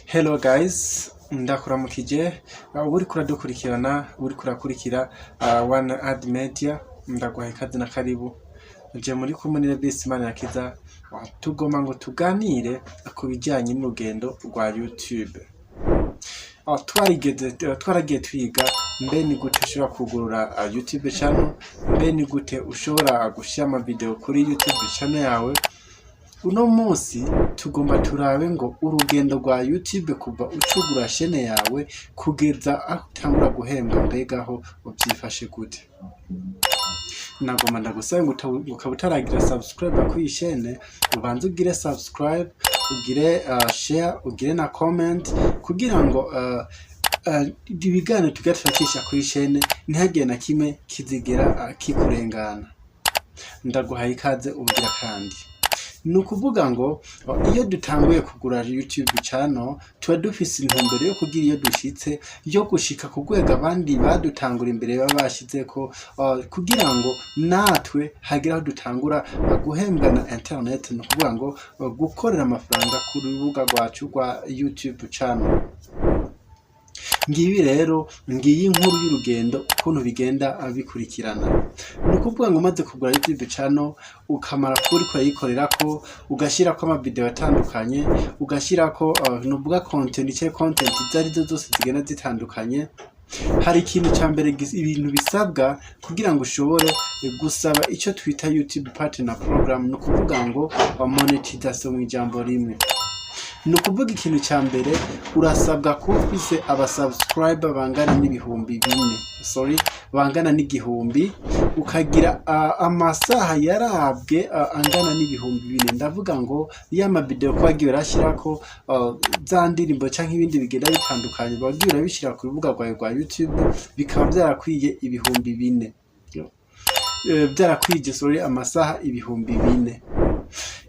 Hello guys, ndakuramukije uriko uradukurikirana, uriko urakurikira One Ad Media, ndaguhaye ikaze na karibu. Je muri kumwe ni Levis Manirakiza, tugomba ngo tuganire ku bijanye n'urugendo rwa YouTube. Twarigeze twaragiye twiga mbe ni gute ushobora kugurura YouTube channel, mbe ni gute ushobora gushira ama video kuri YouTube channel yawe. Uno munsi tugomba turabe ngo urugendo rwa YouTube kuva ucugurura chaîne yawe kugeza aho utangura guhembwa, mbega aho uvyifashe gute? Nagomba ndagusabe ngo ukaba utaragira subscribe kuri iyi chaîne, ubanze ugire subscribe, ugire share, ugire na comment kugira ngo ibiganiro tugira turacisha kuri chaîne ntihagire na kimwe kizigera kikurengana. Ndaguhaye ikaze ubugira kandi. Ni ukuvuga ngo iyo dutanguye kugura YouTube channel, tuba dufise intumbero yo kugira iyo dushitse, yo gushika ku rwego abandi badutangura imbere baba bashizeko, kugira ngo natwe hagire aho dutangura guhembwa na internet, ni ukuvuga ngo gukorera amafaranga ku rubuga rwacu rwa YouTube channel. Ngibi rero, ngiyi inkuru y'urugendo ukuntu bigenda bikurikirana. Ni ukuvuga ngo umaze kugura YouTube channel, ukamara kuba uriko urayikorerako, ugashirako ama video atandukanye, ugashirako nuvuga content canke content izo arizo zose zigenda zitandukanye, hari ikintu ca mbere, ibintu bisabwa kugira ngo ushobore gusaba ico twita YouTube Partner Program, ni ukuvuga ngo monetization mw'ijambo rimwe. Ni ukuvuga ikintu ca mbere, urasabwa kuba ufise aba subscriber bangana n'4000, sorry, bangana n'1000, ukagira amasaha yarabwe angana n'4000. Ndavuga ngo ya ma video ko wagiye urashyirako za ndirimbo canke ibindi bigenda bitandukanye, wagiye urabishyira ku rubuga rwawe rwa YouTube, bikaba byarakwiye 4000, byarakwije, sorry, amasaha 4000.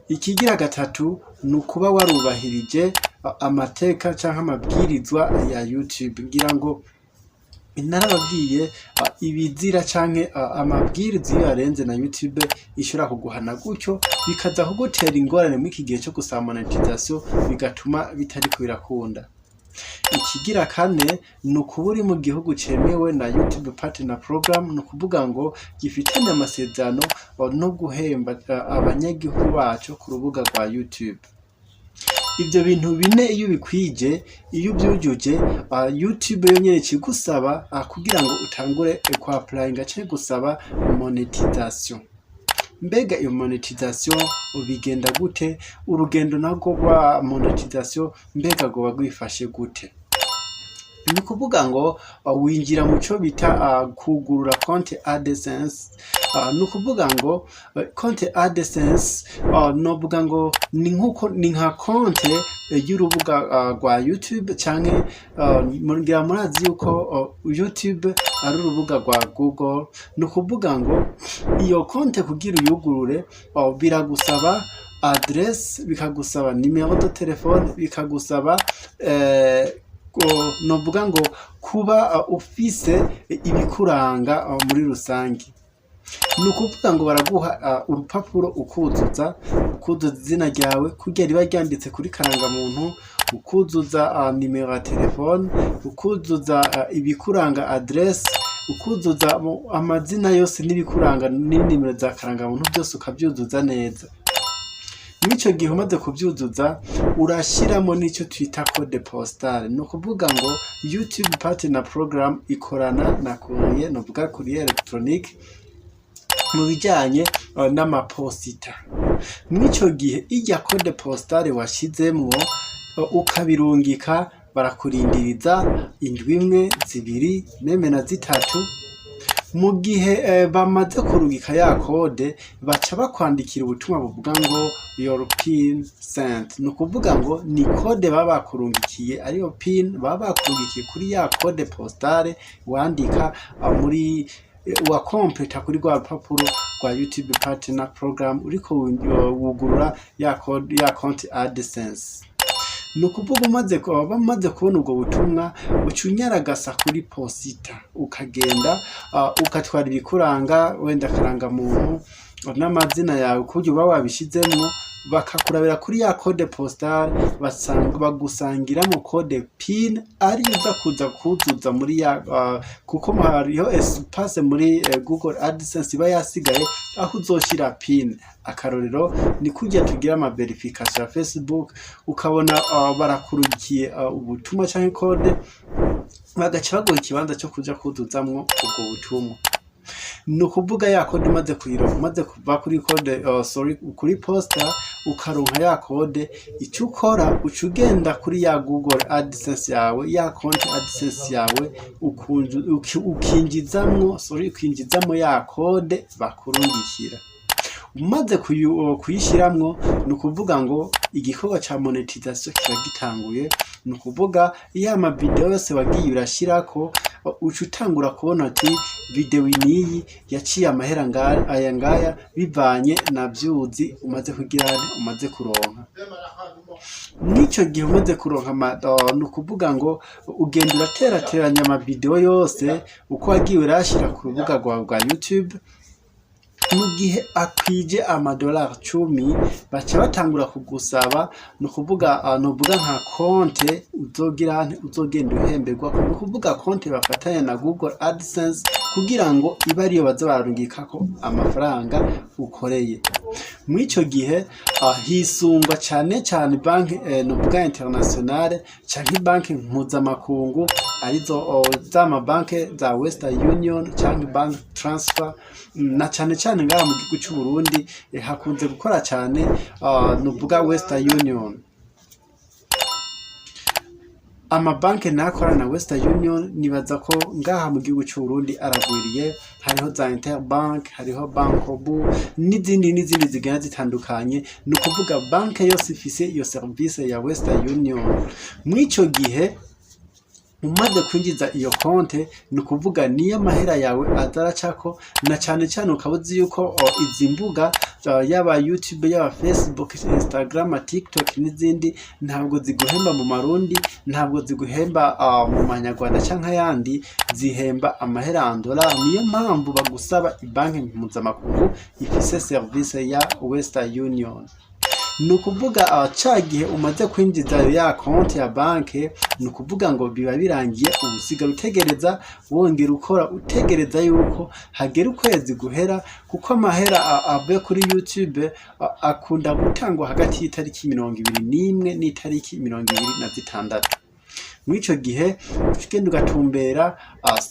Ikigira gatatu ni ukuba warubahirije amateka canke amabwirizwa ya YouTube. Ngira ngo narababwiye ibizira canke amabwiriza iyo yarenze na YouTube ishobora kuguhana, gutyo bikaza kugutera ingorane muri iki gihe cyo gusaba monetization, bigatuma bitariko birakunda. Ikigira kane ni ukuba uri mu gihugu cemewe na YouTube Partner Program, ni ukuvuga ngo gifitanye amasezerano no guhemba abanyagihugu baco ku rubuga rwa YouTube. Ivyo bintu bine iyo ubikwije, iyo uvyujuje, YouTube yo nyene ikigusaba kugira ngo utangure ku applyinga canke gusaba monetization. Mbega iyo monetization bigenda gute? Urugendo narwo rwa monetization mbega rwoba rwifashe gute? Ni ukuvuga ngo winjira mu co bita kugurura konte AdSense. Ni ukuvuga ngo konte AdSense, novuga ngo ni nkuko ni nka konte y'urubuga rwa YouTube, canke ngira murazi yuko YouTube ari urubuga rwa Google. Ni ukuvuga ngo iyo konte kugira uyugurure, biragusaba adresse, bikagusaba numéro de téléphone, bikagusaba novuga ngo kuba ufise ibikuranga muri rusange. Ni ukuvuga ngo baraguha urupapuro ukuzuza, ukuzuza izina ryawe kurya riba ryanditse kuri karangamuntu, ukuzuza nimero ya telefone, ukuzuza ibikuranga, adresse, ukuzuza amazina yose n'ibikuranga n'inimero za karangamuntu, byose ukavyuzuza neza. Mw'ico gihe umaze kuvyuzuza, urashiramo n'ico twita code postal. Ni ukuvuga ngo YouTube Partner Program ikorana na courrier, novuga courrier électronique, mu bijanye n'amaposita. Mw'ico gihe irya code postale washizemwo ukabirungika, barakurindiriza indwi imwe, 2, même na 3. Mu gihe bamaze kurungika ya code, baca bakwandikira ubutumwa buvuga ngo "Your PIN sent". Ni ukuvuga ngo ni code baba bakurungikiye, ariyo PIN baba bakurungikiye kuri ya code postale wandika muri wa completa kuri rwa rupapuro rwa YouTube Partner Program uriko wugurura ya code, ya konti AdSense. Ni ukuvuga umaze bamaze kubona ubwo butumwa, uca unyaragasa kuri posita, ukagenda ugatwara ibikuranga, wenda akarangamuntu n'amazina yawe kurya uba wabishizemwo. Bakakurabira kuri ya code postal, basanga bagusangiramo code PIN, ariyo uza kuza kuzuza muri ya kuko hariho espace muri Google AdSense iba yasigaye aho uzoshira PIN. Akarorero ni kurya tugira ama verification ya Facebook, ukabona barakurukiye ubutumwa canke code, bagaca baguha ikibanza co kuja kuzuzamwo ubwo butumwa. Ni ukuvuga ya code umaze kuyironka, umaze kuva kuri code, sorry, kuri posta ukaronka ya code, ico ukora uca ugenda kuri ya Google AdSense yawe, ya konti AdSense yawe, ukinjizamwo, sorry, ukinjizamwo ya code bakurungikira. Umaze kuyishiramwo, ni ukuvuga ngo igikorwa ca monetization kiba gitanguye. Ni ukuvuga ya ma video yose wagiye urashirako, uca utangura kubona ati video niyi yaciye amahera aya ngaya, bivanye na views umaze kugira, umaze kuronka. Mw'ico gihe umaze kuronka, ni ukuvuga ngo ugenda uraterateranya ama video yose uko wagiye urayashira ku rubuga rwawe rwa YouTube. Mu gihe akwije amadolari 10, baca batangura kugusaba, ni ukuvuga novuga nka konte uzogira uzogenda uhemberwako, ni ukuvuga konte bafatanya na Google AdSense kugira ngo ibe ariyo baza bararungikako amafaranga ukoreye. Mw'ico gihe hisungwa cane cane banki novuga internationale canke banki mpuzamakungu, arizo zama banke za Western Union canke bank transfer. Na cane cane ngaha mu gihugu c'u Burundi hakunze gukora cane novuga Western Union. Amabanki nayo akorana na Western Union, nibaza ko ngaha mu gihugu c'u Burundi aragwiriye. Hariho za Interbank, hariho Bancobu n'izindi n'izindi zigenda zitandukanye. Ni ukuvuga banke yose ifise iyo service ya Western Union. Mw'ico gihe umaze kwinjiza iyo konte, ni ukuvuga niyo amahera yawe aza aracako. Na cane cane ukaba uzi yuko izi mbuga, yaba YouTube, yaba Facebook, Instagram, TikTok n'izindi, ntabwo ziguhemba mu marundi, ntabwo ziguhemba mu manyarwanda canke ayandi, zihemba amahera andora. Niyo mpamvu bagusaba ibanki mpuzamakungu ifise service ya Western Union. Ni ukuvuga ca gihe umaze kwinjiza ya konti ya banke, ni ukuvuga ngo biba birangiye. Ubu usigara utegereza, wongera ukora, utegereza yuko hagera ukwezi guhera, kuko amahera avuye kuri YouTube akunda gutangwa hagati y'itariki 21 n'itariki 26. Mw'ico gihe ugenda ugatumbera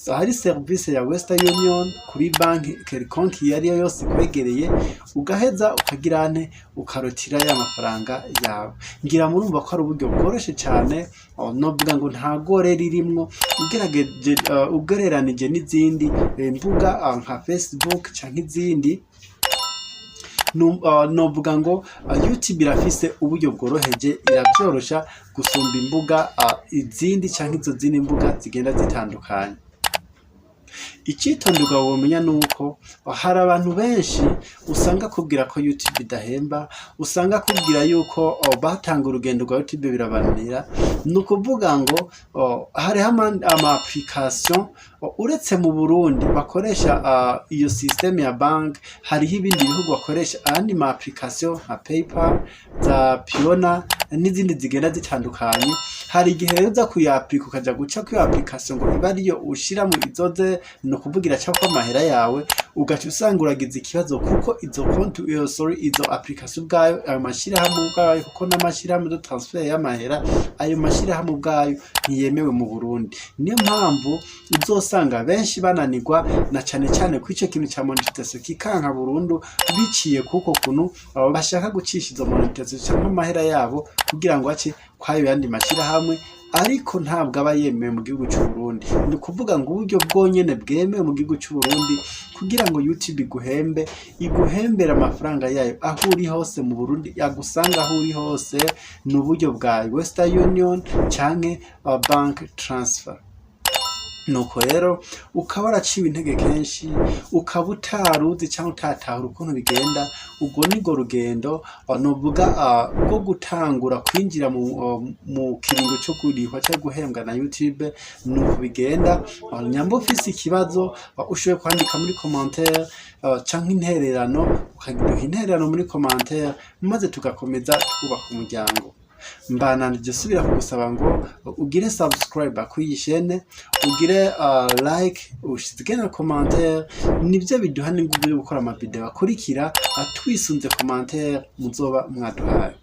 ahari service ya Western Union kuri banki quelconque iyo ariyo yose ikwegereye, ugaheza ukagira nte, ukarotira ya mafaranga yawe. Ngira murumva ko ari uburyo bworoshe cane, novuga ngo nta gore ririmwo ugerageje ugereranije n'izindi mbuga nka Facebook canke izindi. Novuga ngo YouTube irafise uburyo bworoheje, iravyorosha gusumba imbuga izindi canke izo zindi mbuga zigenda zitandukanye. Icitonderwa womenya nuko hari abantu benshi usanga akubwira ko YouTube idahemba, usanga akubwira yuko batanga urugendo rwa YouTube birabananira. Ni ukuvuga ngo hariho ama application uretse mu Burundi bakoresha iyo système ya bank, hariho ibindi bihugu bakoresha ayandi ma application nka PayPal, za Payoneer n'izindi zigenda zitandukanye. Hari igihe rero uza kuyapurika, ukaja guca kuri iyo application ngo ibe ariyo ushiramo izoze, ni ukuvuga iracako amahera yawe, ugaca usanga uragize ikibazo, kuko izo konti iyo, sorry, izo application ubwayo, ayo mashirahamwe ubwayo, kuko n'amashirahamwe de transfert y'amahera, ayo mashirahamwe ubwayo ntiyemewe mu Burundi. Niyo mpamvu uzosanga benshi bananirwa, na cane cane ko ico kintu ca monetization kikanka burundu, biciye kuko kuntu abo bashaka gucisha izo monetization canke amahera yabo kugira ngo ace kwayo yandi mashirahamwe, ariko ntabwo aba yemewe mu gihugu c'u Burundi. Ni ukuvuga ngo uburyo bwonyene bwemewe mu gihugu c'u Burundi kugira ngo YouTube iguhembe, iguhembere amafaranga yayo aho uri hose mu Burundi, yagusanga aho uri hose, ni uburyo bwa Western Union canke bank transfer. Nuko rero ukaba waraciwe intege kenshi, ukaba utaruzi cyangwa utatahura ukuntu bigenda, urwo nirwo rugendo novuga rwo gutangura kwinjira mu kiringo cyo kurihwa cyangwa guhembwa na YouTube. Nuko bigenda. Nyamba ufise ikibazo, ushoboye kwandika muri commentaire canke intererano, ukaduha intererano muri commentaire, maze tugakomeza twubaka umuryango. Mbananije subira kugusaba ngo ugire subscribe kuri iyi chaîne, ugire like, ushige na commentaire. Nibyo biduha n'inguvu yo gukora amavideo akurikira twisunze commentaire muzoba mwaduhaye.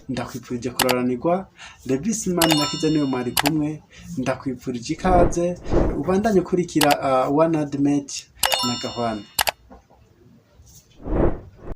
Ndakwifurije kuroranirwa. Levis Manirakiza niwe mwari kumwe. Ndakwifurije ikaze, ubandanye ukurikira One Admet na Gahwana.